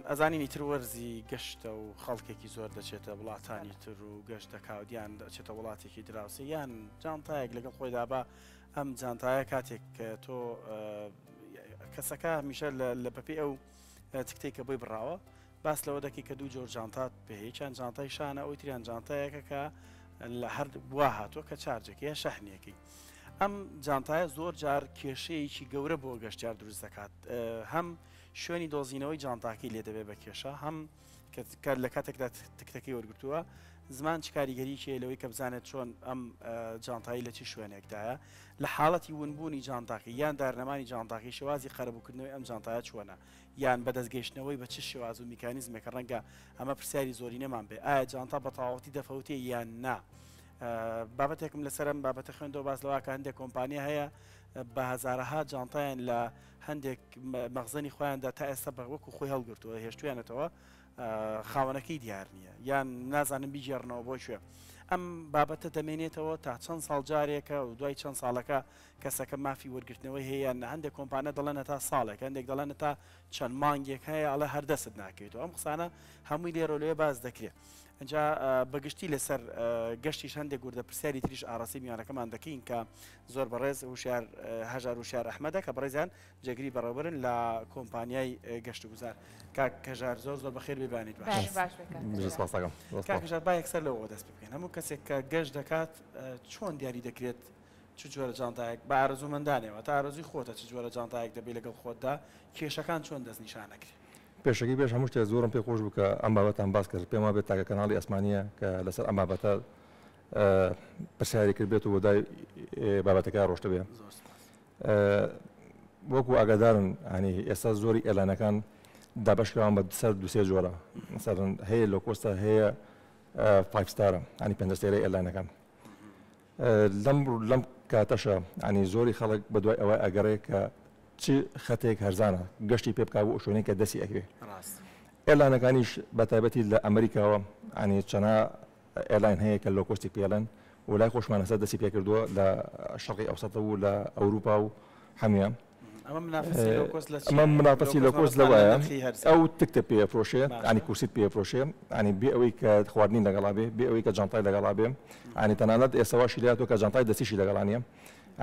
ئەزانین ئیتر وەرزی گەشتە و خەڵکێکی زۆر دەچێتە وڵاتانی تر و گەشت دەکا و دیان دەچێتە وڵاتێکی دراوسێ یان جانتایەک لەگەڵ خۆیدا بە ئەم جانتایە کاتێک کە تۆ کەسەکە هەمیشە لە بەپێی ئەو تکتێک کە بۆی بڕاوە باس لەوە دەکەی کە دوو جۆر جانتات پێ یەکیان جانتای شانە ئەوی تریان جانتایەکە کە لە هەر وا هاتووە کە چارجەکە یا شەحنیەکەی ئەم جانتایە زۆر جار کێشەیەکی گەورە بۆ گەشتیار دروست دەکات هەم شوێنی دۆزینەوەی جانتاکەی لێ دەبێت بە کێشە هەم کە لە کاتێکدا تکتەکەی وەرگتووە زمان چ کاریگەریی هەیە لەوەی کە بزانێت چۆن ئەم جانتایی لە چی شوێنێکدایە لە حاڵەتی ونبوونی جانتاکەی یان دارنەمانی جانتاکەی شێوازی قەرەبووکردنەوەی ئەم جانتایە چۆنە یان بەدەست گەیشتنەوەی بە چ شێواز و میکانیزمێکە ڕەنگە ئەمە پرسیاری زۆرینەمان بێ ئایا جانتا بە تەواوەتی دەفەوتێ یان نا؟ بابەتێکم لەسەر ئەم بابەتە خوێندەوە باس لەوە کە هەندێک کۆمپانیا هەیە بە هەزارەها جانتایان لە هەندێک مەخزەنی خۆیاندا تا ئێستا بە وەکو خۆی هەڵگرتووە هێشتویانەتەوە خاوەنەکەی دیار نییە یان نازانم بیگێڕنەوە بۆ کوێ ئەم بابەتە دەمێنێتەوە تا چەند ساڵ جارێکە و دوای چەند ساڵەکە کەسەکە مافی وەرگرتنەوەی هەیە یان نا، هەندێک کۆمپانیا دەڵێن هەتا ساڵێک، هەندێک دەڵێن هەتا چەند مانگێک هەیە ئەڵێ هەر دەستت ناکەوێتەوە، ئەم قسانە هەمووی لێرەو لەوێ باس دەکرێت. ئینجا بەگشتی لەسەر گەشتیش هەندێک وردە پرسیاری تریش ئاڕاستەی میوانەکەمان دەکەین کە زۆر بەڕێز هوشیار هەژار وشیار ئەحمەدە کە بەڕێزیان جێگری بەڕێوبەرن لە کۆمپانیای گەشتوگوزار. کاک هەژار زۆر زۆر بەخێر بێی بانیت باش. باشی باش بێ کاک هەژار. سپاس دەکەم. کاک هەژار با یەکسەر لەوەوە دەست پێ بکەین. هەموو کەسێک کە گەشت دەکات چۆن دیاری دەکرێت چ جۆرە جانتایەک بە ئارەزوومەندانەوە واتە ئارەزووی خۆتە چ جۆرە جانتایەک دەبەی لەگەڵ خۆتدا، کێشەکان چۆن دەستنیشان ئەکرێ؟ پێشەکی پێش هەموو شتێک زۆرم پێ خۆش بوو کە ئەم بابەتان باس کرد، پێم وابێت تاکە کەناڵی ئاسمانییە کە لەسەر ئەم بابەتە پرسیاری کردبێت و بەدوای بابەتەکە ڕۆشتبێ. زۆر سوپاس. وەکو ئاگادارن ینی ئێستا زۆری airline ەکان دابەشکراون بە سەر دوسێ جۆرە مەسەلەن هەیە low cost ە هەیە five star ە ینی پێنج ئەستێرەی airline ەکان لەم لەم کاتەشە ینی زۆری خەڵک بە دوای ئەوە ئەگەڕێ کە چ خەتێک هەرزانە گەشتی پێ بکا بۆ شوێنێک کە دەستی ئەکەوێ. airline ەکانیش بە تایبەتی لە ئەمریکاوە ینی چەنا airline هەیە کە low cost ی پێڵێن و لای خۆشمان هەسە دەستی پێکردووە لە شەرقی ئەوسەتە و لە ئەوروپا و هەموویان. ئەمە منافەسی low cost لە چییە؟ ئەمە منافەسی low cost لەوەیە ئەو تکتە پێ ئەفرۆشێ ینی کورسیت پێ ئەفرۆشێ ینی بێ ئەوەی کە خواردنی لەگەڵا بێ بێ ئەوەی کە جانتای لەگەڵا بێ ینی تەنانەت ئێستا واشی لێهاتووە کە جانتای دەستیشی لەگەڵا نییە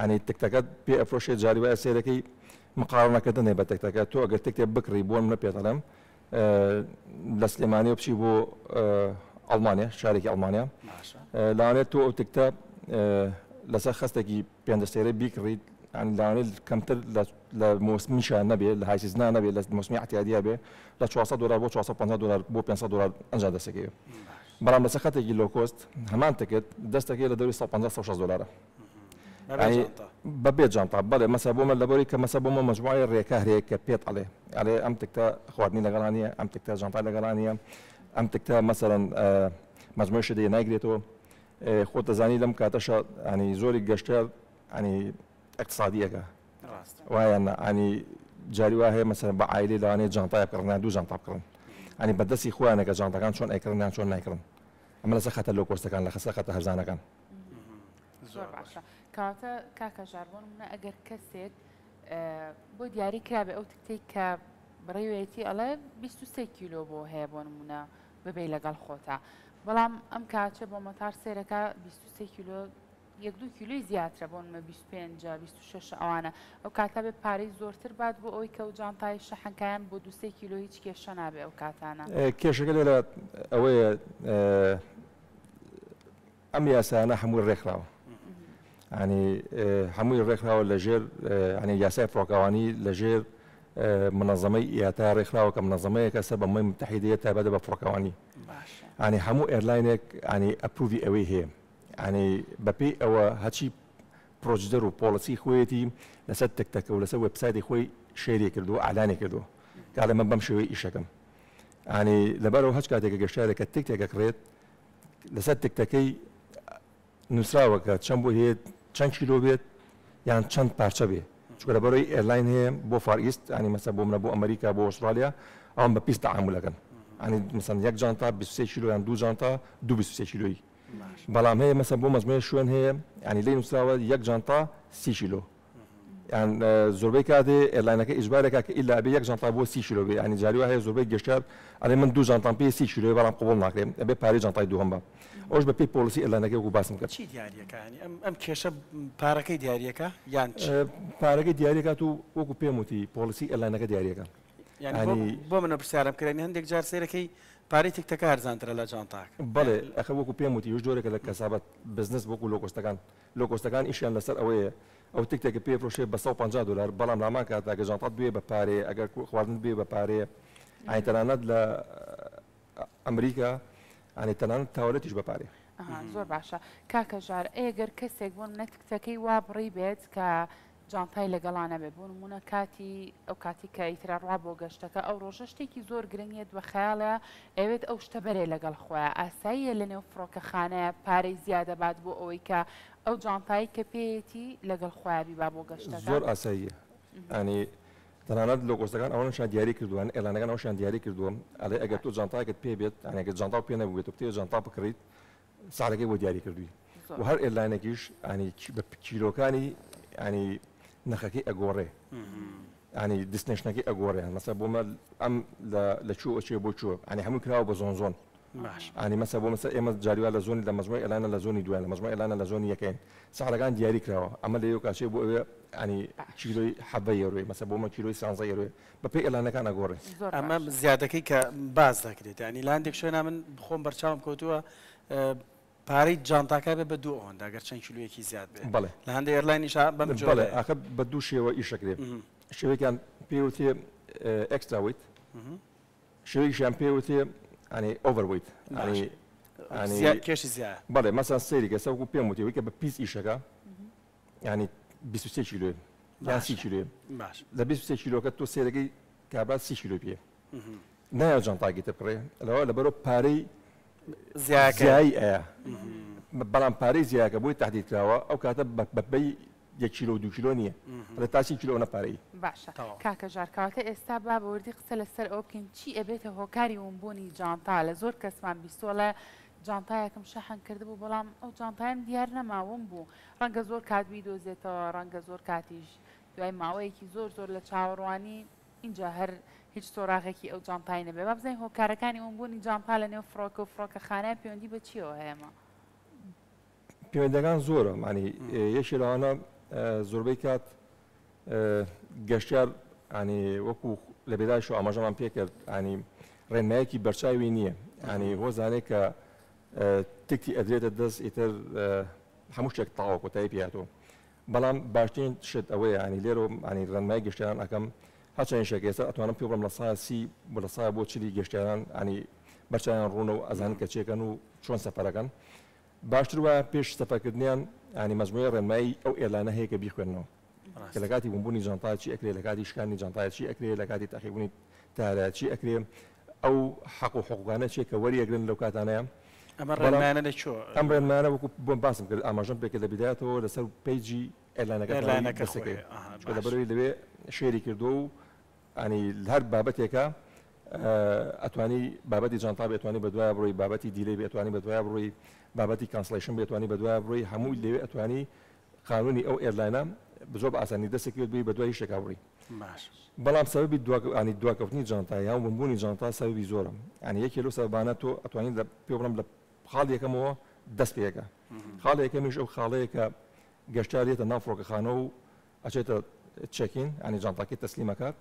ینی تکتەکەت پێ ئەفرۆشێ جاری وایە سەیرەکەی مقارنەکردن هەیە بە تکتەکە تۆ ئەگەر تکتێ بکڕی بۆ منە پێت ئەڵێم لە سلێمانیەوە بچی بۆ ئەڵمانیا شارێکی ئەڵمانیا لەوانەیە تۆ ئەو تکتە لەسەر خەستێکی پێنج ئەستێرە بیکڕیت لەوانەیە کەمتر لە مۆسمیشا نەبێ لە high season ا نەبێ لە مۆسمی اعتیادیا بێ لە 400 دلار بۆ 450 دلار بۆ 500 دلار ئەنجا دەستەکەوێ بەڵام لەسەر خەتێکی low cost هەمان تکت دەستەکەی لە دەوری 150 160 دلارە بەبێ جانتا بەڵێ مەسە بۆ من لەبەری کە مەسە بۆ مە مەجموعەی ڕێکار هەیە کە پێت ئەڵێ ئەڵێ ئەم تکتە خواردنی لەگەڵا نییە ئەم تکتە جانتای لەگەڵا نییە ئەم تکتە مەسەلەن مەجموعەی شدەیە نایگرێتەوە خۆت دەزانی لەم کاتەشە ینی زۆری گەشتیار ینی اقتصادیەکە وایە ینی جاری وا هەیە مەسەلەن بە عایلی لەوانەیە جانتای بکڕن یان دوو جانتا بکڕن ینی بەدەستی خۆیانەکە جانتاکان چۆن ئەیکڕن یان چۆن نایکڕن ئەمە لەسەر خەتە low cost ەکان لە خەسە خەتە هەرزانەکان. زۆر باشە کەواتە کاک هەژار بۆ نمونە ئەگەر کەسێک بۆ دیاری کرابێ ئەو تکتەی کە بڕیوێتی ئەڵێ 23 کیلۆ بۆ هەیە بۆ نمونە ببەی لەگەڵ خۆتا بەڵام ئەم کاچە بۆ مەتار سێرەکە 23 کیلۆ یەک دوو کیلۆی زیاترە بۆ نمە 25 26 ئەوانە ئەو کاتە بێ پارەی زۆرتر بات بۆ ئەوەی کە و جانتای شەحنکایان بۆ دوسێ کیلۆ هیچ کێشە نابێ ئەو کاتانە. کێشەکە لێرە ئەوەیە ئەم یاسایانە هەمووی ڕێکخراوە ینی هەمووی ڕێکخراوە لەژێر ینی یاسای فڕۆکەوانی لەژێر منەزەمەی ئیاتا ڕێکخراوە کە منەزەمەیەکە سەر بە ئومەمی موتەحیدەیە تایبەتە بە فڕۆکەوانی ینی هەموو airline ێک ینی approve ی ئەوەی هەیە ینی بەپێی ئەوە هەچی procedure و policy خۆیەتی لەسەر تکتەکە و لەسەر وێبسایتی خۆی share ی کردووە ئالانی کردووە کاڵێ من بەم شێوەی ئیشەکەم ینی لەبەرەوە هەچ کاتێکە گەشتارێکە تکتێکە کڕێت لەسەر تکتەکەی نووسراوە کە چەند بۆ هەیە چەند کیلۆ بێت یان چەند پارچە بێ چونکە لەبەرەوەی airline هەیە بۆ Far East ینی مەسە بۆ منە بۆ ئەمریکا بۆ ئوسترالیا ئەوان بە piece تەعامولەکەن ینی مەسەن یەک جانتا 23 کیلۆ یان دوو جانتا دو 23 کیلۆیی بەڵام هەیە مەسە بۆ مەزمەیە شوێن هەیە ینی لێ نووسراوە یەک جانتا 30 کیلۆ. یان زۆربەی کاتێ airline ەکە ئیجبارێکا کە ئیلا ئەبێ یەک جانتا بۆ 30 کیلۆ بێ، یانی جاری وا هەیە زۆربەی گەشتیار ئەڵێ من دوو جانتام پێ 30 کیلۆیە بەڵام قبوڵ ناکرێ ئەبێ پارەی جانتای دووهەم بە، ئەوش بە پێی policy airline ەکەی وەکو باسم کرد. چی دیاریەکە یانی ئەم ئەم کێشە پارەکەی دیاریەکە یان چی؟ پارەکەی دیاریەکات و وەکو پێم وتی policy airline ەکە دیاریەکە. یانی بۆ بۆ من پرسیارم کرد یانی هەندێک جار سەیرەکەی پارەی تکتەکە هەرزانترە لە جانتاکە. بەڵێ ئەخە وەکو پێم وتی هیچ جۆرێکە لە کەسابەت بزنس وەکو low cost ەکان low cost ەکان ئیشیان لەسەر ئەوەیە ئەو تکتێکە پێ فرۆشێ بە 150 دلار بەڵام لامان کات ئەگەر جانتات بێ بە پارەیە ئەگەر خواردن بێ بە پارەیە ئەی تەنانەت لە ئەمریکا ئەنی تەنانەت تاوەلێتیش بە پارەیە. زۆر باشە کاکە ژار ئەگەر کەسێک بۆ نمونە تکتەکەی وا بڕی بێت کە جانتای لەگەڵا نەبێت بۆ نمونە کاتی ئەو کاتی کە ئیتر ئەڕوا بۆ گەشتەکە ئەو ڕۆژە شتێکی زۆر گرنگ یەت بە خەیاڵیا ئەیەوێت ئەو شتە بەرێ لەگەڵ خۆیا ئاساییە لەنێو فڕۆکەخانەیا پارەی زیادە بات بۆ ئەوەی کە ئەو جانتایی کە پێیەتی لەگەڵ خۆیا بیبا بۆ گەشتەکە؟ زۆر ئاساییە یانی تەنانەت low cost ەکان ئەوەنەشیان دیاری کردووە یانی airline ەکان ئەوەشیان دیاری کردووە ئەڵێ ئەگەر تۆ جانتایەکت پێ بێت یانی ئەگەر جانتاو پێ نەبووبێت و بتەوێت جانتا بکڕیت سعرەکەی بۆ دیاری کردووی و هەر airline ێکیش ینی بە کیلۆکانی ینی نرخەکەی ئەگۆڕێ ینی destination ەکەی ئەگۆڕێ مەسە بۆ مە ئەم لە چوو ئەچێ بۆ چوە ینی هەموو کراوە بە zone zone ینی مەسە بۆ مەسە ئێمە جاریوا لە zone ی لە مەجموعی airline ە لە zone ی دویان لە مەجموعی airline ە لە zone ی یەکەین سعرەکان دیاری کراوە ئەمە لە یۆکاچێ بۆ ئەوێ ینی کیلۆی حەبە یەرۆی مەسە بۆ مە کیلۆی سانزە یەرۆی بەپێی airline ەکان ئەگۆڕێ. ئەمە زیادەکەی کە باس دەکرێت ینی لە هەندێک شوێنا من خۆم بەرچاوم کەوتووە پارەی جانتاکە بێ بە دوو ئەوەندە گەر چەند کیلویەکی زیاد بێ بەڵێ لە هەندێک airline یشا بەم بەڵێ ئاخر بە دوو شێوە ئیشەکرێ شێوەیەکیان پێوتێ extra weight شێوەیەکیان پێوتێ ینی overweight ینی کێشی زیاد بەڵێ مەسەن سەیری کە سەوکو پێم وتی وی کە بە piece ئیشەکە ینی 23 کیلۆ یان 30 کیلۆ لە 23 کیلۆکە تۆ سێرەکەی کابرا 30 کیلۆ پێ نایە جانتاکی تر بکڕێ لەوە لەبەرەوە پارەی زیایی ئەیە بەڵام پارەی زیاکە بۆی تهدید کراوە ئەو کاتە بەبەی یەک کیلۆ دو کیلۆ نییە لە تا سی کیلۆ نە پارەی. باشە کاکە ژار کەواتە ئێستا با بە وردی قسە لەسەر ئەوە بکەین چی ئەبێتە هۆکاری ونبوونی جانتا لە زۆر کەسمان بیستووە ئەڵێ جانتایەکم شەحن کردبوو بەڵام ئەو جانتایم دیار نەما ون بوو ڕەنگە زۆر کات بیدۆزێتەوە ڕەنگە زۆر کاتیش دوای ماوەیەکی زۆر زۆر لە چاوەڕوانی ئینجا هەر هیچ سۆراغێکی ئەو جانتای نەبێ با بزانین هۆکارەکانی ونبوونی جانتا لە نێو فڕۆکە و فڕۆکەخانە پەیوەندی بە چیەوە هەیە مە؟ پەیوەندیەکان زۆرە مانی یەکێ لەوانە زۆربەی کات گەشتیار ینی وەکو لە بێدایش و ئاماژەمان پێکرد ینی ڕێنمایەکی بەرچاوی نییە ینی هۆزانێک کە تکتی ئەدرێتە دەست ئیتر هەموو شتێک تاوە کۆتایی پێاتەوە بەڵام باشترین شت ئەوەیە ینی لێرە ینی ڕێنمای گەشتیاران ئەەکەم هەرچەند شێک ئێستا ئەتوانم پێ بڵێم لە سا سی بۆ لە سا بۆ چلی گەشتیاران ینی بەرچاویان ڕوونە و ئەزانن کە چێکەن و چۆن سەفەرەکەن باشتر وایە پێش سەفەرکردنیان یانی مەجموعەی ڕێنمایی ئەو airline ە هەیە کە بیخوێننەوە کە لە کاتی ونبوونی جانتا چی ئەکرێ لە کاتی شکانی جانتا چی ئەکرێ لە کاتی تاقیبوونی تارە چی ئەکرێ ئەو حەق و حقوقانە چیە کە وەریەگرن لەو کاتانەیە. ئەمە ڕێنمایانە لە کوێ؟ ئەم ڕێنمایانە وەکو بۆم باسم کرد ئاماژەم پێ کرد لە بیدایەتەوە لەسەر page ی airline ەکە airline ەکە خۆی چونکە لەبەرئەوەی لەوێ share ی کردووە و ینی هەر بابەتێکە ئەتوانی بابەتی جانتا بێ ئەتوانی بەدوایە بڕۆی بابەتی delay بێ ئەتوانی بەدوایە بڕۆی بابەتی cancellation بێ ئەتوانی بەدوایە بڕۆی هەمووی لەوێ ئەتوانی قانونی ئەو airline ە زۆر بە ئاسانی دەستێک بێت بەدوای هیچ شتێکا بڕۆی باش بەڵام سەبەبی ینی دواکەوتنی جانتا یان ونبوونی جانتا سەبەبی زۆرە ینی یەکێ لەو سەبەبانە تۆ ئەتوانی لە پێ بڵێم لە خاڵی یەکەمەوە دەست پێ خاڵی یەکەمیش ئەو خاڵەیە کە گەشتیار دێتە ناو فڕۆکەخانە و ئەچێتە check-in یانی جانتاکەی تەسلیم ئەکات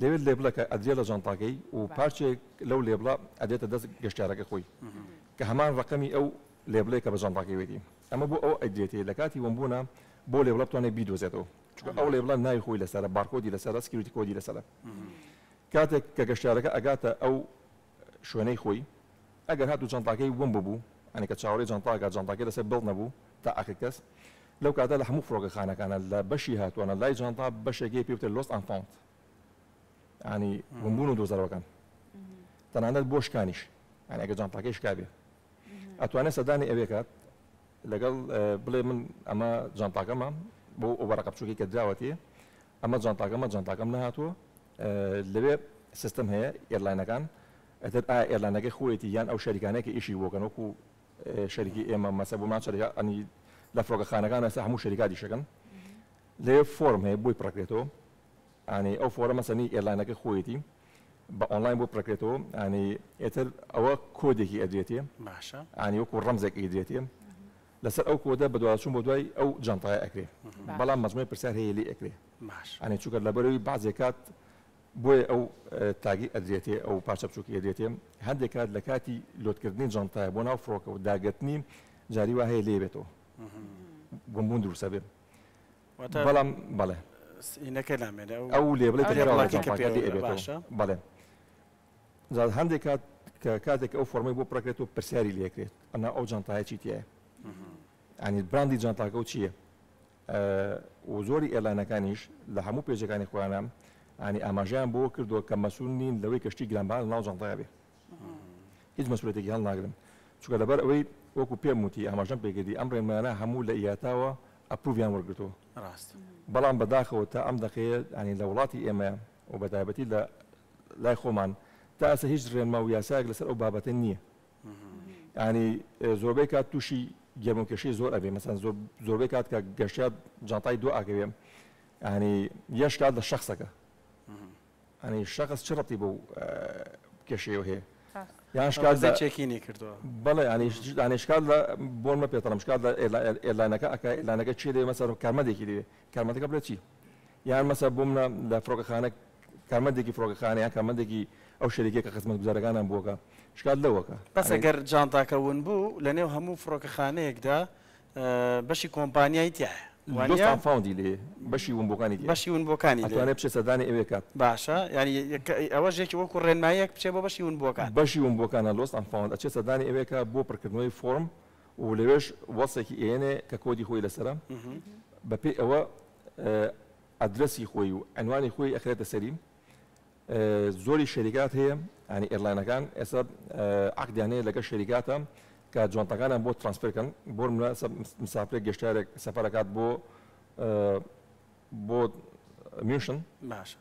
لەوێ label ەکە ئەدرێ لە جانتاکەی و پارچەیەک لەو label ە ئەدرێتە دەست گەشتیارەکە خۆی کە هەمان ڕەقەمی ئەو label ەیە کە بە جانتاکەی وێتی ئەمە بۆ ئەو ئەدرێتێ لە کاتی ونبوونە بۆ label ە بتوانێت بیدۆزێتەوە چونکە ئەو label ە ناوی خۆی لەسەرە بارکۆدی لەسەرە security code ی لەسەرە کاتێک کە گەشتیارەکە ئەگاتە ئەو شوێنەی خۆی ئەگەر هاتوو جانتاکەی ون ببوو یانی کە چاوەڕێی جانتاکە جانتاکەی لەسەر belt نەبوو تا ئاخر کەس لەو کاتە لە هەموو فڕۆکەخانەکانە لە بەشی هاتووانە لای جانتا بەشێک هەیە پێی وترێت lost and found یانی ونبوون و دۆزەرەوەکان تەنانەت بۆ شکانیش یانی ئەگەر جانتاکەی شکابێ ئەتوانێت سەردانی ئەوێ کات لەگەڵ بڵێ من ئەمە جانتاکەمە بۆ ئەو وەرەقە بچووکەی کە دراوەتێ ئەمە جانتاکەمە جانتاکەم نەهاتووە لەوێ سیستم هەیە airline ەکان ئیتر ئایا airline ەکەی خۆیەتی یان ئەو شەریکانەیە کە ئیشی بۆکەن وەکو شەریکی ئێمە مەسە بۆمان شەریکە ئەنی لە فڕۆکەخانەکان ئێستا هەموو شەریکات ئیشەکەن. لەوێ فۆرم هەیە بۆی پڕەکرێتەوە ینی ئەو فۆرە مەسەنی airline ەکە خۆیەتی بە ئۆنلاین بۆ پڕەکرێتەوە ینی ئێتر ئەوە کۆدێکی ئەدرێتێ باشە ینی وەکو ڕەمزێک ئەیدرێتێ لەسەر ئەو کۆدە بەدواداچوون بۆ دوای ئەو جانتایە ئەکرێ بەڵام مەجموعی پرسیار هەیە لێی ئەکرێ باش ینی چونکە لەبەرەوەی بەعزێ کات بۆیە ئەو tag ی ئەدرێتێ ئەو پارچە بچووکی ئەدرێتێ هەندێک کات لە کاتی لۆدکردنی جانتایە بۆ ناو فڕۆکە و داگرتنی جاری وا هەیە لێ بێتەوە گومبوون دروستە بێ بەڵام بەڵێ ئینەکە نامێنێ ئەو لێبڵی کە لێ ئەبێتەوە بەڵێ جا هەندێک کات کە کاتێک ئەو فۆرمەی بۆ پڕکرێت و پرسیاری لێکرێت ئەنا ئەو جانتایە چی تایە ینی براندی جانتاکە و چییە و زۆری airline ەکانیش لە هەموو page ەکانی خۆیانە ینی ئاماژەیان بۆ کردووە کە مەسول نین لەوەی کەشتی گرانبان ناو جانتایە بێ هیچ مەسولێتێکی هەڵناگرن چونکە لەبەر ئەوەی وەکو پێم وتی ئاماژەم پێکردی ئەم ڕێنمایانە هەموو لە IATA وە approve یان وەرگرتووە ڕاست بەڵام بەداخەوە تا ئەم دەقەیە ینی لە وڵاتی ئێمە و بە تایبەتی لە لای خۆمان تا ئێستا هیچ ڕێنما و یاسایەک لەسەر ئەو بابەتە نییە ینی زۆربەی کات تووشی گەرم و کێشەی زۆر ئەبێ مەسەن زۆر زۆربەی کات کە گەشتیار جانتای دو ئاکەوێ ینی یەش کات لە شخصەکە ینی شخص چ ڕەتی بۆ کێشەیەوە هەیە یان شکات لە check-in ی کردووە بەڵێ ینی ینی شکات لە بۆن مە پێتەڵم شکات لە airline ەکە ئەکا airline ەکە چێ دەوێ مەسەر کارمەندێکی دەوێ کارمەندەکە بڵێ چی یان مەسە بۆ منە لە فڕۆکەخانە کارمەندێکی فڕۆکەخانە یان کارمەندێکی ئەو شەریکەیە کە خزمەتگوزارەکانیان بۆکە شکات لەوەکە بەس ئەگەر جانتاکە ون بوو لەنێو هەموو فڕۆکەخانەیەکدا بەشی کۆمپانیای تیایە وانیە؟ Lost and Found ی لێ بەشی ونبووەکانی تیایە. بەشی ونبووەکانی لێ. ئەتوانێ بچێ سەردانی ئەوێ کات. باشە یانی ئەوەش یەکی وەکو ڕێنماییەک بچێ بۆ بەشی ونبووەکان. بەشی ونبووەکانە Lost and Found ئەچێ سەردانی ئەوێ کا بۆ پڕکردنەوەی فۆرم و لەوێش وەسێکی ئەیەنێ کە کۆدی خۆی لەسەرە بەپێی ئەوە ئەدرەسی خۆی و عینوانی خۆی ئەخرێتە سەری. زۆری شەریکات هەیە ینی airline ەکان ئێستا عقدیان هەیە لەگەڵ شەریکاتە کە جوانتەکانیان بۆ transfer کەن بۆ منە مسافرێک گەشتارێک سەفەرەکات بۆ بۆ میونشن باشە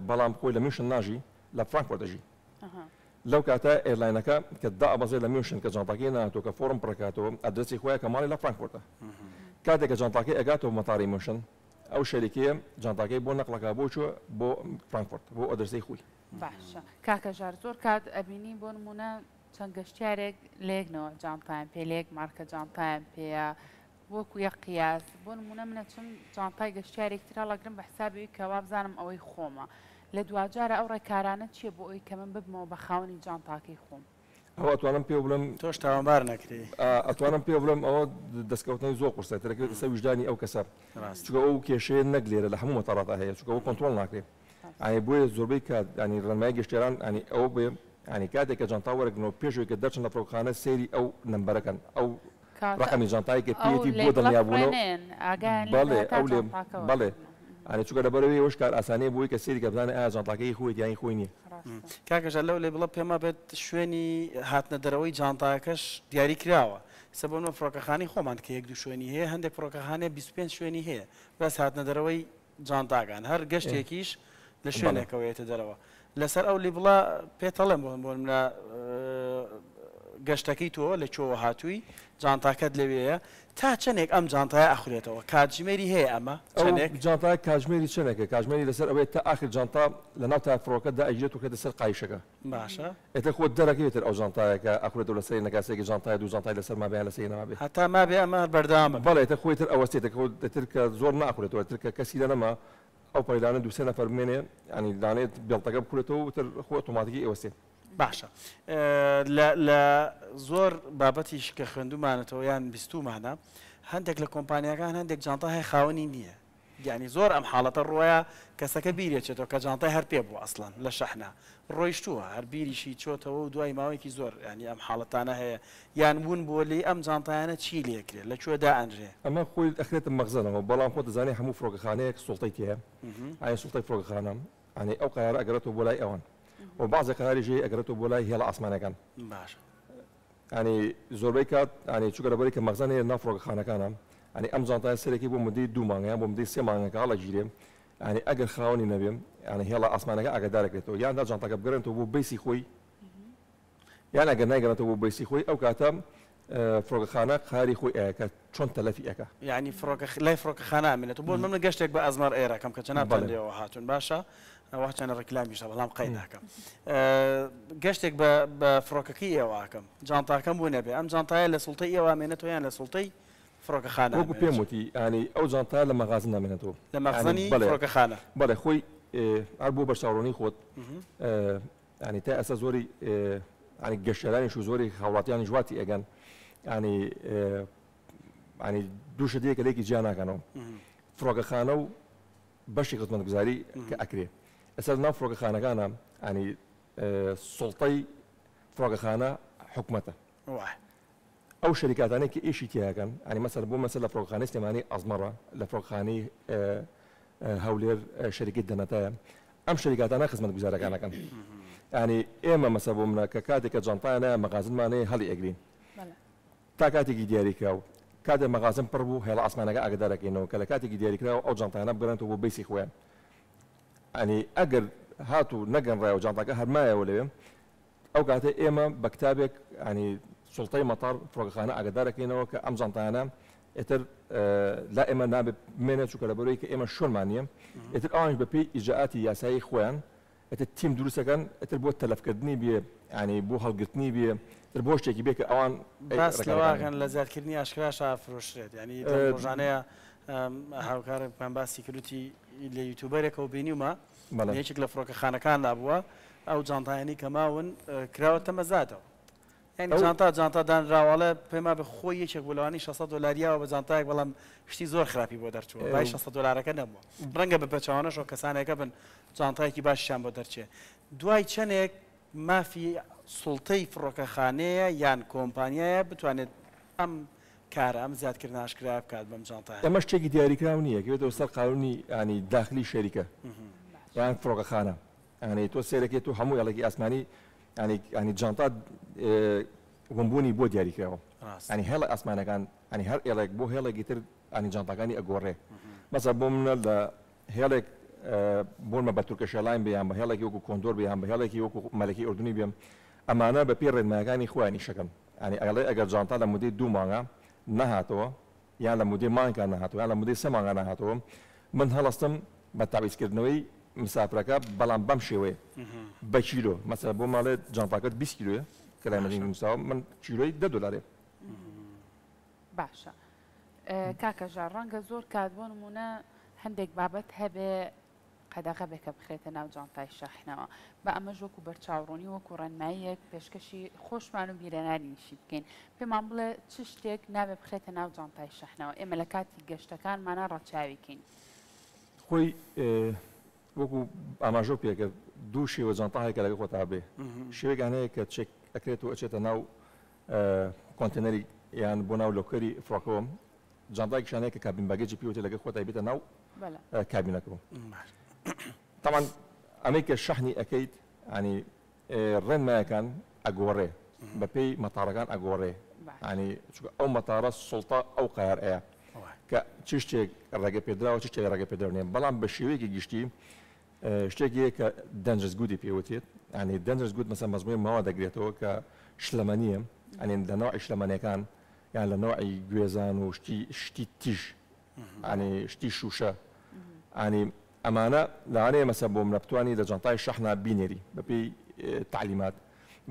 بەڵام خۆی لە میونشن ناژی لە فرانکفۆرت دەژی لەو کاتە airline ەکە کە دابەزێت لە میونشن کە جانتاکەی ناتۆ کە فۆرم پڕکاتەوە ئەدرەسی خۆیان کە ماڵی لە فرانکفۆرتە کاتێک کە جانتاکەی ئەگاتەوە مەتاری میونشن ئەو شەریکەیە جانتاکەی بۆ نەقڵەکا بۆ کوێ بۆ فرانکفۆرت بۆ ئەدرسەی خۆی. باشە کاکە ژار زۆر کات ئەبینی بۆ نمونە چەند گەشتیارێک لە یەک نەوە جانتایان پێ لە یەک مارکە جانتایان پێیە وەکو یەک قیاس بۆ نمونە من ئەچم جانتای گەشتیارێک تر هەڵەگرم بە حسابی ئەوی کە وابزانم ئەوەی خۆمە لە دواجارە ئەو ڕێکارانە چییە بۆ ئەوی کە من ببمەوە بە خاوەنی جانتاکەی خۆم؟ ئەوە ئەتوانم پێ بڵێم تۆش تاوانبار نەکرێی. ئەتوانم پێ بڵێم ئەوە دەستکەوتنەوەی زۆر قورسە ترەکەوێتە سەر ویژدانی ئەو کەسە چونکە ئەو کێشەیە نەک لێرە لە هەموو مەتاڕاتا هەیە چونکە ئەوە کۆنترۆڵ ناکرێ یانی بۆیە زۆربەی کات یانی ڕێنمایی گەشتیاران یانی ئەوە بێ یانی کاتێک کە جانتا وەرەگرنەوە پێش ئەوەی کە دەرچن لە فڕۆکەخانە سەیری ئەو نەمبەرەکەن ئەو ڕەقەمی جانتای کە پێیەتی بۆ دڵنیابوونەوە بەڵێ ئەو لێ بەڵێ ئەرێ چونکە لەبەرئەوەی ئەوەش کارئاسانیە بۆی کە سەیری کە بزانێ ئایا جانتاکەی خۆیەتی یان خۆی نییە. کاکە ژار لەو label ە پێم وابێت شوێنی هاتنە دەرەوەی جانتاکەش دیاری کراوە ئێستا بۆ نمونە فڕۆکەخانەی خۆمان کە یەک دوو شوێنی هەیە هەندێک فڕۆکەخانەیە 25 شوێنی هەیە بەس هاتنە دەرەوەی جانتاکان هەر گەشتێکیش لە شوێنێکەوە یەتە دەرەوە لەسەر ئەو label ە پێتەڵێم بۆ بۆ منە گەشتەکەی تۆ لە کوێوە هاتووی جانتاکەت لەوێیە تا چەندێک ئەم جانتایە ئەخورێتەوە کاتژمێری هەیە ئەمە چەندێک جانتای کاتژمێری چەندێکە کاتژمێری لەسەر ئەوەیە تا ئاخر جانتا لەناو تا فڕۆکە دائەگیرێت و خێتە سەر قایشەکە باشە ئێتر خۆت دەرەکەوێتر ئەو جانتایە کە ئەخورێتەوە لەسەری نەکاسێکی جانتای دوو جانتای لەسەر مابێ یان لەسەری نەمابێ هەتا مابێ ئەمە بەردەوامە بەڵێ ئێتر خۆی تر ئەوەستێتە خۆ ئێتر کە زۆر ناخورێتەوە ئێتر کە کەسی لە نەما ئەو پەڕی لانە دوو سێ نەفەر بمێنێ یانی لانێت بێڵتەکە بکورێتەوە و تر خۆی ئۆتۆماتیکی ئەوەستێ. باشە لە لە زۆر بابەتیش کە خوێندومانەتەوە یان بیستومانە هەندێک لە کۆمپانیاکان هەندێک جانتا هەیە خاوەنی نییە یانی زۆر ئەم حاڵەتە ڕۆیە کەسەکە بیرێچێتەوە کە جانتای هەر پێ بوو ئەسڵەن لە شەحنا ڕۆیشتووە هەر بیریشی چۆتەوە و دوای ماوەیەکی زۆر یانی ئەم حاڵەتانە هەیە یان ون بووە لێی ئەم جانتایانە چی لێکرێ لە کوێ دائەنرێ؟ ئەمە خۆی ئەخرێتە مەخزەنەوە بەڵام خۆت دەزانی هەموو فڕۆکەخانەیەک سوڵتەی تیایە ئایا سوڵتەی فڕۆکەخانە یانی ئەو قەرارە ئەگەڕێتەوە بۆ لای ئەوان و بەعزێ قەراریش هەیە ئەگەڕێتەوە بۆ لای هێڵە ئاسمانەکان باشە. یانی زۆربەی کات یانی چونکە لەبەرەی کە مەخزەن هەیە لەناو فڕۆکەخانەکانە یانی ئەم جانتایە سەرەکی بۆ مدەی دوو مانگ یان بۆ مدەی سێ مانگەکە هەڵەگیرێ یانی ئەگەر خاوەنی نەبێ یانی هێڵە ئاسمانەکە ئاگادارەکرێتەوە یان دا جانتاکە بگەڕێنێتەوە بۆ base ی خۆی یان ئەگەر نایگەڕێتەوە بۆ base ی خۆی ئەو کاتە فڕۆکەخانە قاری خۆی ئەیە کە چۆن تەلەفی ئەکا. یانی فڕۆکە لای فڕۆکەخانە ئەمێنێتەوە بۆ من گەشتێک بە ئەزمەڕ ئێر ئەکەم کە جەنابتان لێوە هاتوون باشە واچەنە ڕیکلامیشە بەڵام قەی ناکەم گەشتێک بە بە فڕۆکەکەی ئێوە ئەکەم جانتاکەم بوو نەبێ ئەم جانتایە لە سوڵتەی ئێوە ئەمێنێتەوە یان لە سوڵتەی فڕۆکەخانە وەکو پێم وتی یانی ئەو جانتایە لە مەغازن نامێنێتەوە لە مەخزەنی فڕۆکەخانە بەڵێ خۆی هەر بۆ بەرچاوڕوونی خۆت یانی تا ئێستا زۆری یانی گەشتیارانیش و زۆری هاوڵاتیانیش وا تێئەگەن یانی یانی دوو شت هەیە کە لێکی جیا ناکەنەوە فڕۆکەخانە و بەشی خزمەتگوزاری کە ئەکرێ ئێستا لەناو فڕۆکەخانەکانە ینی سوڵتەی فڕۆکەخانە حکومەتە ئەو شەریکاتانەی کە ئیشی تیاکەن ینی مەسەر بۆ مەسەر لە فڕۆکەخانەی سلێمانی ئەزمەڕە لە فڕۆکەخانەی هەولێر شەریکەی دەنەتایە ئەم شەریکاتانە خزمەتگوزارەکانەکەن ینی ئێمە مەسە بۆ منە کە کاتێک کە جانتایان نایە مەغازنمان هەیە هەڵی ئەگرین تا کاتێکی دیاریکراو کاتێ مەغازن پڕ بوو هێڵە ئاسمانەکە ئاگدارەکەینەوە کە لە کاتێکی دیاریکراوە ئەو جانتایانە بگەڕێنەوە بۆ base ی خۆیان ینی ئەگەر هاتوو نەگەنڕایەوە جانتاکە هەرمایەوە لەوێ ئەو کاتە ئێمە بە کتابێک یانی سوڵتەی مەتار فڕۆکەخانە ئاگادار ئەکەینەوە کە ئەم جانتایانە ئیتر لا ئێمە نابێت بمێنێت چونکە لەبەرەوەی کە ئێمە شوێنمان نییە ئیتر ئەوانیش بە پێی ئیجرائاتی یاسایی خۆیان ئیتر تیم دروست ئەکەن ئیتر بۆ تەلەفکردنی بێ یانی بۆ هەڵگرتنی بێ ئیتر بۆ شتێکی بێ کە ئەوان باس لەوە ئەکەن لە زیادکردنی ئاشکراشا فرۆشرێت یانی لەم ڕۆژانەیە هاوکارێکمان باسی کرد وتی لە یوتیوبەرێکەوە بینیومە لە یەکێک لە فڕۆکەخانەکاندا بووە ئەو جانتایانەی کە ماون کراوەتە مەزادەوە یعنی جانتا جانتا دانراوەڵێ پێما بە خۆی یەکێک بوو لەوانی 600 دلاریاوە بە جانتایەک بەڵام شتی زۆر خراپی بۆ دەرچووە بای 600 دلارەکە نەبووە ڕەنگە بە پێچەوانەشەوە کەسانێکە بن جانتایەکی باشیان بۆ دەرچێ دوای چەندێک مافی سوڵتەی فڕۆکەخانەیە یان کۆمپانیایە بتوانێت ئەم کارە ئەم زیادکردنە ئاشکرایە بکات بەم جانتایانە. ئەمە شتێکی دیاریکراو نییە کەوێتەوە سەر قانونی یانی داخلی شەریکە یان فڕۆکەخانە یانی تۆ سەیرەکەی تۆ هەموو هێڵێکی ئاسمانی یانی یانی جانتا ونبوونی بۆ دیاریکراوە یانی هێڵە ئاسمانەکان یانی هەر ئێڵێک بۆ هێڵێکی تر یانی جانتاکانی ئەگۆڕێ مەسە بۆ منە لە هێڵێک بۆنمە بە Turkish Airline بێ یان بە هێڵێکی وەکو کۆندۆر بێ یان بە هێڵێکی وەکو مەلەکی ئوردنی بێم ئەمانە بە پێی ڕێنمایەکانی خۆیان ئیشەکەن یانی ئەڵێ ئەگەر جانتا لە مودەی دوو مانگا نەهاتەوە یان لە مودەی مانگا نەهاتەوە یان لە مودەی سێ مانگا نەهاتەوە من هەڵەستم بە تەعویزکردنەوەی مسافرەکە بەڵام بەم شێوەیە بە کیلۆ مەسەلەن بۆ ماڵێ جانتاکەت 20 کیلۆیە کە لای مەدینە نووسراوە من کیلۆی 10 دۆلارێ. باشە کاکە ژار ڕەنگە زۆر کات بۆ نمونە هەندێک بابەت هەبێ قەدەغە بێ کە بخرێتە ناو جانتای شەحنەوە با ئەمەش وەکو بەرچاوڕوونی وەکو ڕێنماییەک پێشکەشی خۆشمان و بیرەنانیشی بکەین پێمان بڵێ چ شتێک نابێ بخرێتە ناو جانتای شەحنەوە ئێمە لە کاتی گەشتەکانمانە ڕەچاوی کەین. خۆی وەکو ئاماژەو پێکرد دوو شێوە جانتا هەیە کە لەگەڵ خۆتا بێ شێوەیەکان هەیە کە check ئەکرێت و ئەچێتە ناو کۆنتێنەری یان بۆ ناو locker ی فڕۆکەوە جانتایەکیشان هەیە کە cabin baggage ی پێوتێ لەگەڵ خۆتای بێتە ناو کابینەکەەوە تاوان ئەمەی کە شەحنی ئەەکەیت ینی ڕێنمایەکان ئەگۆڕێ بەپێی مەتارەکان ئەگۆڕێ ینی چونکە ئەو مەتارە سوڵتە ئەو قەرار ئەیە کە چ شتێک ڕێگە پێدراوە چ شتێک ڕێگە پێدراو نییە بەڵام بە شێوەیەکی گشتی شتێک هەیە کە dangerous good ی پێ وترێت یانی dangerous good مەسەلەن مەجموعەی ماوە دەگرێتەوە کە شلەمەنییە یانی لە نەوعی شلەمەنیەکان یان لە نەوعی گوێزان و شتی شتی تیژ یانی شتی شوشە یانی ئەمانە لەوانەیە مەسە بۆ منە بتانی لە جانتای شەحنا بینێری بەپێی تەعلیمات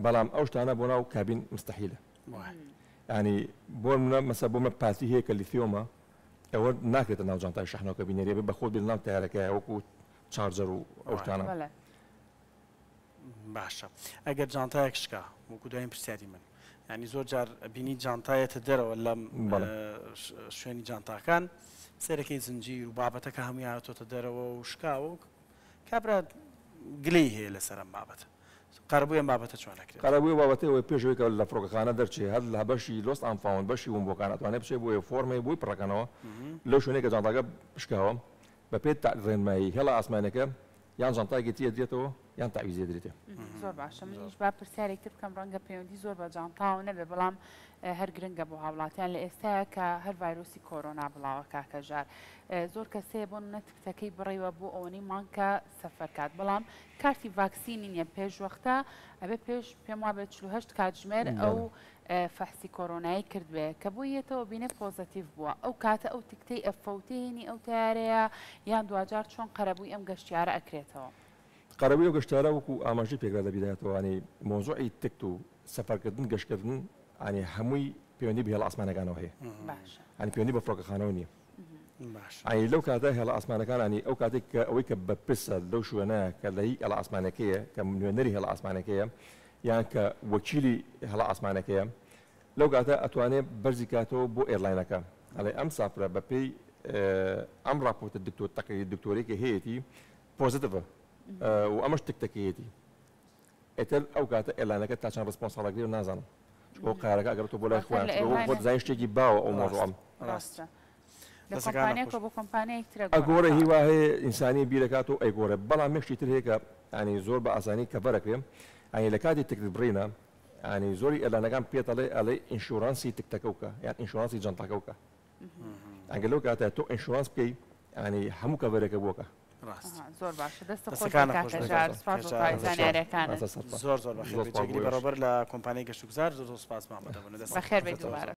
بەڵام ئەو شتانە بۆ ناو کابین مستحیلە ینی بۆ منە مەسە بۆ مە پاتی هەیە کە لیثیۆمە ئەوە ناکرێتە ناو جانتای شەحنەوە کە بینێری بە خۆت بێ لەناو تەیارەکەیە وەکو charger و ئەو شتانە. بەڵێ. باشە ئەگەر جانتایەک شکا وەکو دوایین پرسیاری من یعنی زۆر جار بینی جانتایەتە دەرەوە لەم بەڵێ. شوێنی جانتاکان سەرەکەی زنجیر و بابەتەکە هەمووی هاتۆتە دەرەوە و شکاوە و کابرا گلەی هەیە لەسەر ئەم بابەتە قەرەبووی ئەم بابەتە چۆن ئەکرێت؟ قەرەبووی ئەو بابەتەی ئەوەی پێش ئەوەی کە لە فڕۆکەخانە دەرچێ هەر لە بەشی lost and found بەشی ونبووەکان ئەتوانێ بچێ بۆیە فۆرمێک بۆی پڕەکەنەوە لەو شوێنەی کە جانتاکە شکاوە بەپێی ڕێنمایی هێڵە ئاسمانیەکە یان جانتایەکی تری ئەدرێتەوە. یان تەعویزی ئەدرێتێ. زۆر باشە منیش با پرسیارێک تر بکەم ڕەنگە پەیوەندی زۆر بە جانتاوە نەبێ بەڵام هەر گرنگە بۆ هاوڵاتیان لە ئێستایا کە هەر ڤایرۆسی کۆرۆنا بڵاوە کاکە ژار زۆر کەس هەیە بۆ نمونە تکتەکەی بڕیوە بۆ ئەوەنەی مانگ کە سەفەر کات بەڵام کارتی ڤاکسینی نیە پێش وەختە ئەبێ پێش پێم وابێ 48 کاتژمێر ئەو فەحسی کۆرۆنایی کردبێ کە بۆی یەتەوە بینێ پۆزەتیڤ بووە ئەو کاتە ئەو تکتەی ئەفەوتێنی ئەو تەیارەیە یان دواجار چۆن قەرەبووی ئەم گەشتیارە ئەکرێتەوە؟ قەرەبووی ئەو گەشتیارە وەکو ئاماژەی پێکرا لە بیدایەتەوە یانی مەوزوعی تکت و سەفەرکردن گەشتکردن یانی هەمووی پەیوەندی بە هێڵە ئاسمانەکانەوە هەیە باشە یانی پەیوەندی بە فڕۆکەخانەوە نییە باشە یانی لەو کاتە هێڵە ئاسمانەکان یانی ئەو کاتێک کە ئەوەی کە بەرپرسە لەو شوێنە کە لە هی هێڵە ئاسمانەکەیە کە نوێنەری هێڵە ئاسمانەکەیە یان کە وەکیلی هێڵە ئاسمانەکەیە لەو کاتە ئەتوانێ بەرزی کاتەوە بۆ airline ەکە ئەڵێ ئەم سافرە بە پێی ئەم ڕاپۆرتە دکتۆر تەقریری دکتۆرەی کە هەیەتی positive ە و ئەمەش تکتەکەیەتی ئیتر ئەو کاتە airline ەکە تا چەند response هەڵەگرێ نازانم چونکە ئەو قەرارەکە ئەگەڕێتەوە بۆ لای خۆیان واتە لە چونکە وەک خۆت airline ە زانی شتێکی باوە ئەو مەوزوعە. ڕاستە لە دەستەکانت کۆمپانیاکەوە خۆش. بۆ کۆمپانیایەک ترە ئەگۆڕێ گۆڕێتەوە. هی وا هەیە ئینسانی بیرەکاتەوە ئەیگۆڕێ بەڵام یەک شتی تر هەیە کە یانی زۆر بە ئاسانی cover ئەکرێ یانی لە کاتی تکت بڕینە یانی زۆری airline ەکان پێت ئەڵێ ئەڵێ insurance ی تکتەکە بکە یان insurance ی جەنتاکە بکە ئەگەر لەو کاتە تۆ insurance بکەی یانی هەموو cover ێکە بۆکە. ڕاست. ئەها زۆر باشە دەستت خۆش بێت دەستەکانت کاکە خۆش بێت ژار سوپاس بۆ کەژار. تەواوی زانیاریەکانت. زۆر زۆر بەخێر زۆر بێیت سوپاس جێگری بۆ ئێوەش. بەڕێوەبەر لە کۆمپانیای گەشتوگوزار زۆر زۆر سوپاس مامە دەبوون دەستت بەخێر بێیت زۆر زۆر. دووبارە.